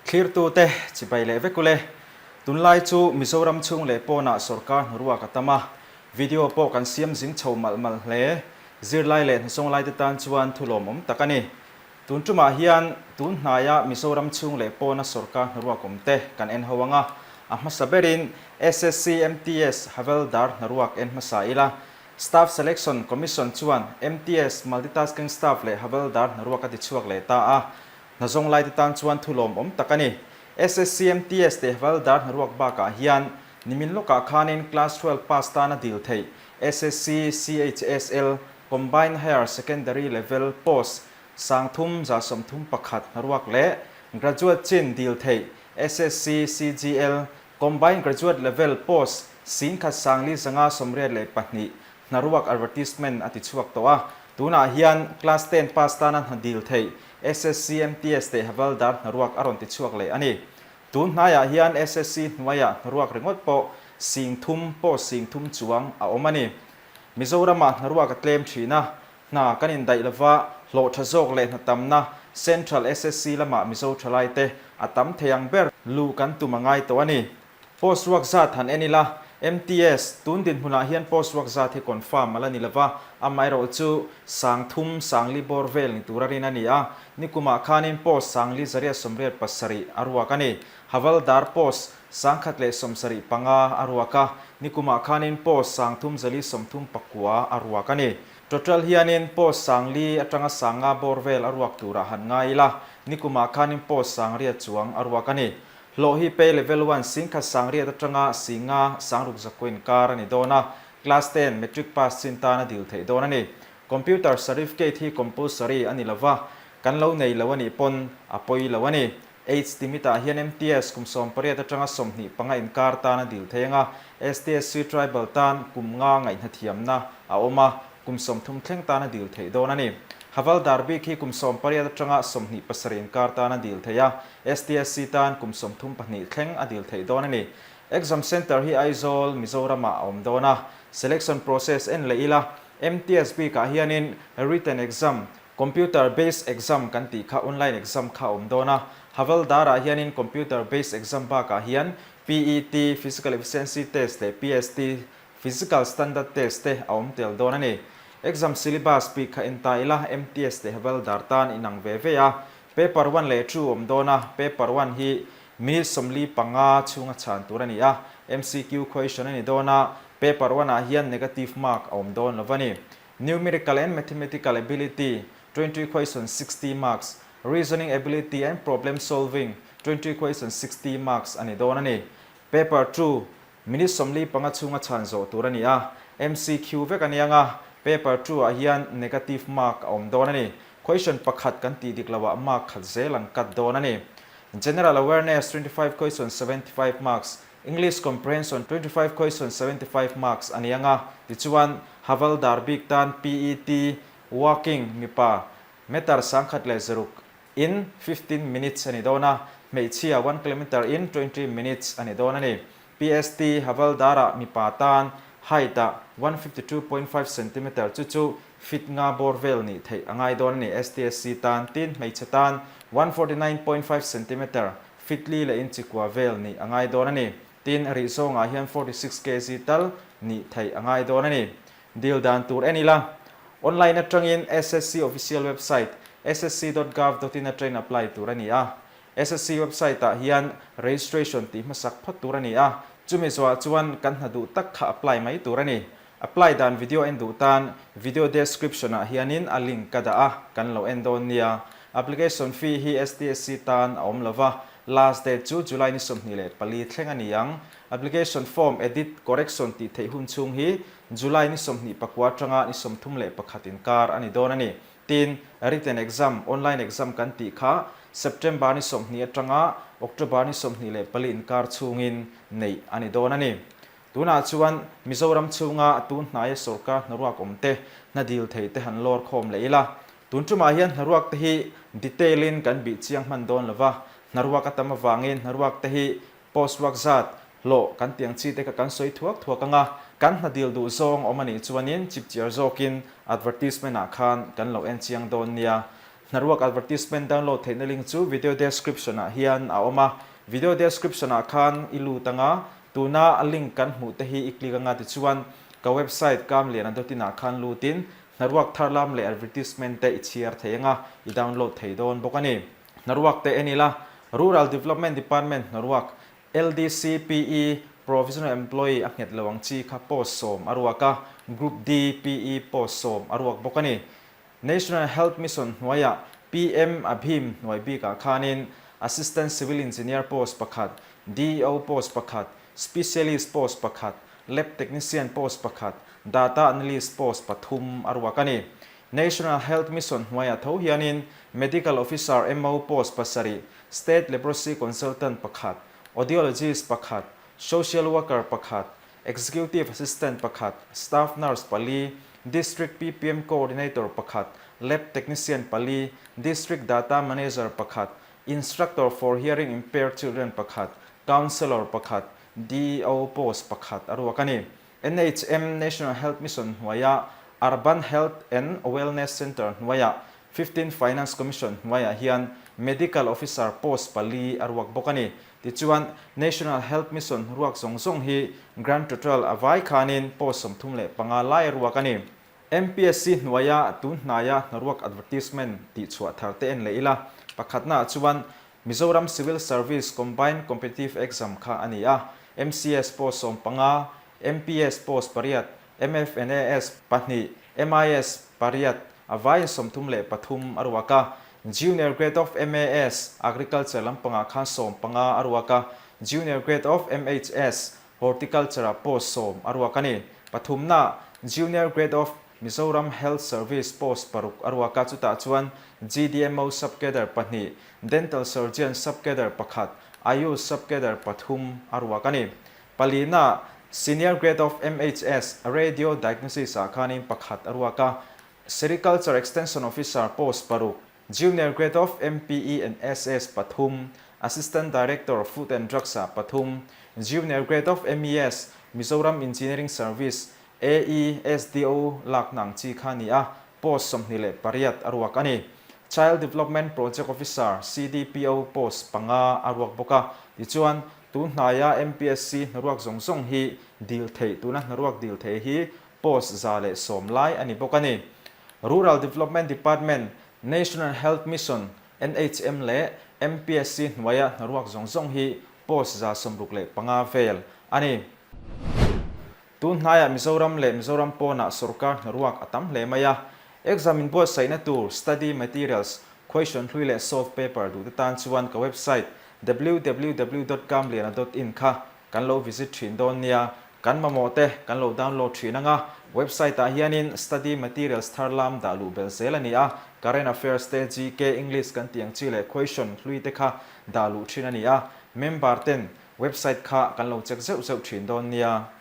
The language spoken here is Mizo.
Thlirtute chibai leh vek ule. Tunlai chu Mizoram chhung leh pawnah sawrkar hnaruak a tam a, video pawh kan siam zing chho malh malh hle. Zirlai leh hnasawnglaite tan chuan thu lawmawm tak a ni. Tun tumah hian tun hnaia Mizoram chhung leh pawna sawrkar hnaruak awmte kan en ho ang a, a hmasa berin SSC MTS Havaldar hnaruak en hmasa ila, Staff Selection Commission chuan MTS Multitasking Staff leh Havaldar hnaruak a tichhuak leh ta a, hna zawng laite tan chuan thu lawmawm tak a ni. SSC MTS leh Havaldar hnaruak bakah hian nimin lawkah khanin Class 12 pass tana dil theih SSC CHSL Combined Higher Secondary Level post 3131 hnaruak leh Graduate chin dil theih SSC CGL Combined Graduate Level post 1582 hnaruak advertisement a tichhuak tawh a. Tunah hian Class 10 pass tana hna dil theih SSC MTS leh Havaldar hnaruak a rawn tichhuak leh a ni. Tun hnaiah hian SSC hnuaiah hnaruak ringawt pawh 3000 post 3000 chuang a awm a ni. Mizoramah hnaruak a tlem thin a, hna kan indaih lova, hlawh tha zawk leh hna tamna Central SSC lamah Mizo thalaite a tam thei ang ber luh kan tum a ngai tawh a ni. Post ruak zat han en ila, MTS, tun dinhmunah hian post ruak zat hi confirm a la ni lova, amaherawh chu 3000, 4000 bawr vel ni tura rin a ni a, nikumah khanin post 4487 a ruak a ni. Havaldar post 1175 a ruak a, nikumah khanin post 3439 a ruak a ni. Total hianin post 4000 atanga 5000 bawr vel a ruak turah han ngai ila, nikumah khanin post 800 chuang a ruak a ni. Hlawh hi pay level one 1800 atanga 5000 6000 inkar a ni dawn a, class 10 matric pass chin tan a dil theih dawn a ni. Computer certificate hi compulsory a ni lova, kan lo nei lo a nih pawn a pawi lo a ni. Age limit-ah hian MTS kum 18 atanga 25 inkar tan a dil thei ang a, STSC Tribal tan kum nga ngaihnathiamna a awm a, kum 30 thleng tan a dil theih dawn a ni. Havaldar bik hi kum 18 atanga 27 inkar tan a dil thei a, STSC tan kum 32 thleng a dil theih dawn a ni. Exam Centre hi Aizawl, Mizoramah a awm dawn a. Selection process en leh ila, MTS bikah hianin written exam, Computer based exam kan tih kha online exam kha a awm dawn a, Havaldar-ah hianin computer based exam bakah hian PET, Physical Efficiency Test, leh PST, Physical Standard Test, te a awm tel dawn a ni. Exam syllabus bik kha en ta ila, MTS leh Havaldar tan inang ve ve a, Paper one leh two awm dawn a, Paper one hi minute 45 chhunga chhan tur a ni a, MCQ question a ni dawn a, Paper one ah hian negative mark a awm dawn lo a ni. Numerical and Mathematical Ability, 20 question 60 marks, Reasoning Ability and Problem Solving, 20 question 60 marks a ni dawn a ni. Paper 2, minute 45 chhunga chhan zawh tur a ni a, MCQ vek a ni ang a, Paper 2 ah hian negative mark a awm dawn a ni. Question pakhat kan tih dik loah mark khat zel an cut dawn a ni. General Awareness, 25 question 75 marks, English Comprehension, 25 question 75 marks a ni ang a, tichuan Havaldar bik tan PET, Walking, mipa, meter 106 in 15 minutes a ni dawn a, hmeichhia one kilometer in 20 minutes a ni dawn a ni. PST, Havaldar-ah mipa tan height-ah 152.5 centimeter chu chu feet nga bawr vel nih theih a ngai dawn a ni. STSC tan tin hmeichhe tan 149.5 centimeter feet li leh inchi kua vel nih a ngai dawn a ni. Tin, rih zawngah hian 46 kg tal nih theih a ngai dawn a ni. Dil dan tur en ila. Online atangin SSC official website ssc.gov.in atangin apply tur a ni a. SSC website ah hian registration tih hmasak phawt tur a ni a. Chumi zawhah chuan kan hna duh tak kha apply mai tur a ni. Apply dan video en duh tan video description ah hianin a link ka dah a, kan lo en dawn nia. Application fee hi STSC tan a awm lova, last date chu July ni 24 thleng a ni ang. Application form edit, correction tih theih hun chhung hi July ni 29 atanga ni 31 inkar a ni dawn a ni. Tin, written exam, online exam kan tih kha September ni 20 atanga October ni 24 inkar chhungin neih a ni dawn a ni. Tunah chuan Mizoram chhunga tun hnaia sawrkar hnaruak awm te, hna dil thei te han lawr khawm leh ila. Tun tumah hian hnaruak te hi detail in kan bih chiang hman dawn lova, hnaruak a tam avangin hnaruak te hi post ruak zat, hlawh kan tiang chi te kha kan sawi thuak thuak anga, kan hna dil duh zawng awm a nih chuanin chipchiar zawkin advertisement ah khan kan lo en chiang dawn nia. Hnaruak advertisement download theihna link chu video description ah hian a awm a, video description ah khan i lut anga, tuna a link kan hmuh te hi i click anga tichuan ka website Kamliana dot in ah khan lutin hnaruak thar lam leh advertisement te i chhiar thei anga i download thei dawn bawk a ni. Hnaruak te en ila, Rural Development Department hnaruak LDC PE Provisional Employee a nghet lo ang chi kha post 10 a ruak a, Group D PE post 10 a ruak bawk a ni. National Health Mission hnuaiah PM Abhim hnuai bikah khanin Assistant Civil Engineer post pakhat, DEO post pakhat, Specialist post pakhat, Lab Technician post pakhat, Data Analyst post pathum a ruak a ni. National Health Mission hnuaiah tho hianin Medical Officer MO post pasarih, State Leprosy Consultant pakhat, Audiologist pakhat, Social Worker pakhat, Executive Assistant pakhat, Staff Nurse pali, District PPM Coordinator pakhat, Lab Technician pali, District Data Manager pakhat, Instructor for Hearing Impaired Children pakhat, Counsellor pakhat, DEO post pakhat a ruak a ni. NHM, National Health Mission hnuaia Urban Health and Wellness Centre hnuaia Fifteenth Finance Commission hnuaiah hian Medical Officer post pali a ruak bawk a ni. Tichuan, National Health Mission ruak zawng zawng hi grand total a vai khanin post 35 lai a ruak a ni. MPSC hnuaia tun hnaia hnaruak advertisement tihchhuah thar te en leh ila, pakhatnaah chuan Mizoram Civil Service Combined Competitive Exam kha a ni a, MCS post 15, MPS post pariat, MFNAS pahnih, MIS pariat, a vaiin 33 a ruak a. Junior Grade of MAS, Agriculture lampangah khan 15 a ruak a, Junior Grade of MHS, Horticulture-ah post 10 a ruak a ni. Pathumna, Junior Grade of Mizoram Health Service post paruk a ruak a, chutah chuan GDMO Sub-Cadre pahnih, Dental Surgeon Sub-Cadre pakhat, Ayush Sub-Cadre pathum a ruak a ni. Palina, Senior Grade of MHS, Radio Diagnosis-ah khanin pakhat a ruak a, Sericulture Extension Officer post paruk, Junior Grade of MPE and SS pathum, Assistant Director Food and Drugs-ah pathum, Junior Grade of MES, Mizoram Engineering Service, AE, SDO lakna ang chi kha a ni a, post 28 a ruak a ni. Child Development Project Officer, CDPO, post panga a ruak bawk a, tichuan, tun hnaia MPSC hnaruak zawng zawng hi dil theih, tuna hnaruak dil theih hi post 110 lai a ni bawk a ni. Rural Development Department, National Health Mission, NHM, leh MPSC hnuaia hnaruak zawng zawng hi post 65 vel a ni. Tun hnaiah Mizoram leh Mizoram pawnah sorkar hnaruak a tam hle mai a. Exam inbuatsaihna tur study materials, question hlui leh solve paper duhte tan chuan ka website www dot kamliana dot in kha kan lo visit thin dawn nia. Kan mamawh te kan lo download thin anga, website ah hianin study materials thar lam dah luh belh zel a ni a, current affairs te, GK, English kan tih ang chi leh question hlui te kha dah luh thin a ni a, member ten website kha kan lo check zeuh zeuh thin dawn nia.